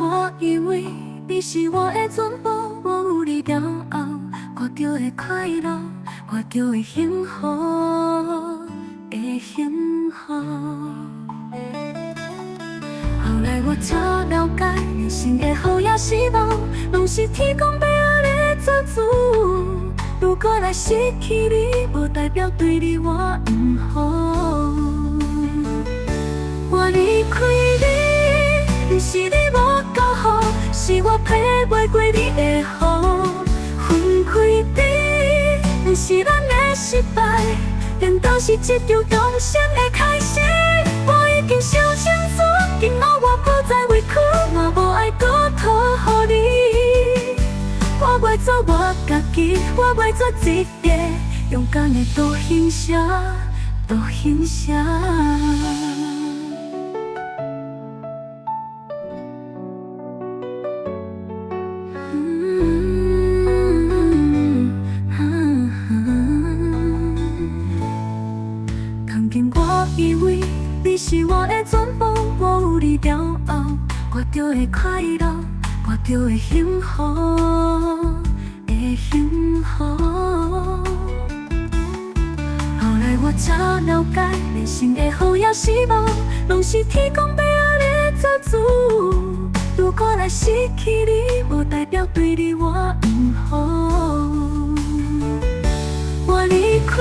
我以為你是我的全部，我有你了後，我就會快樂，我就會幸福，會幸福。後來我才了解，人生的好抑是無，攏是天公欲按呢做主。如果來失去你，無代表對你我毋好。我離開你，毋是你無夠好，是我避袂過你的雨。分開你，毋是咱的失敗，顛倒是一場重生的開始。我已經想清楚，今後我不再委屈，嘛無愛閣討好你。我欲做我家己，我欲做一個勇敢的獨行俠，獨行俠。曾經我以為你是我的全部，我有你了後，我就會快樂，我就會幸福，會幸福。後來我才了解，人生的好抑是無，攏是天公欲按呢做主。如果來失去你，無代表對你我毋好。我離開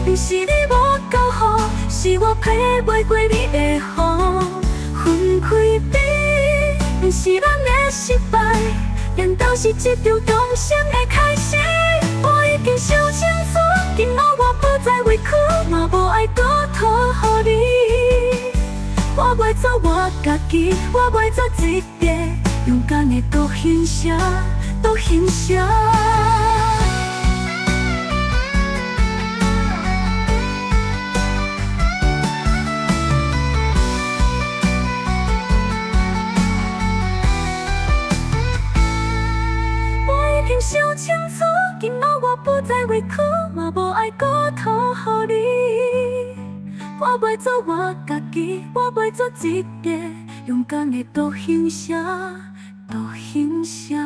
你，毋是你無夠好，是我避袂過你的雨。分開你，毋是咱的失敗，顛倒是一場重生的開始。我已經想清楚，今後我不再委屈，嘛無愛閣討好你。我欲做我家己，我欲做一個勇敢的獨行俠，獨行俠。我已經想清楚，今後我不再委屈，嘛無愛閣討好你。我欲做我家己，我欲做一個勇敢的獨行俠，獨行俠。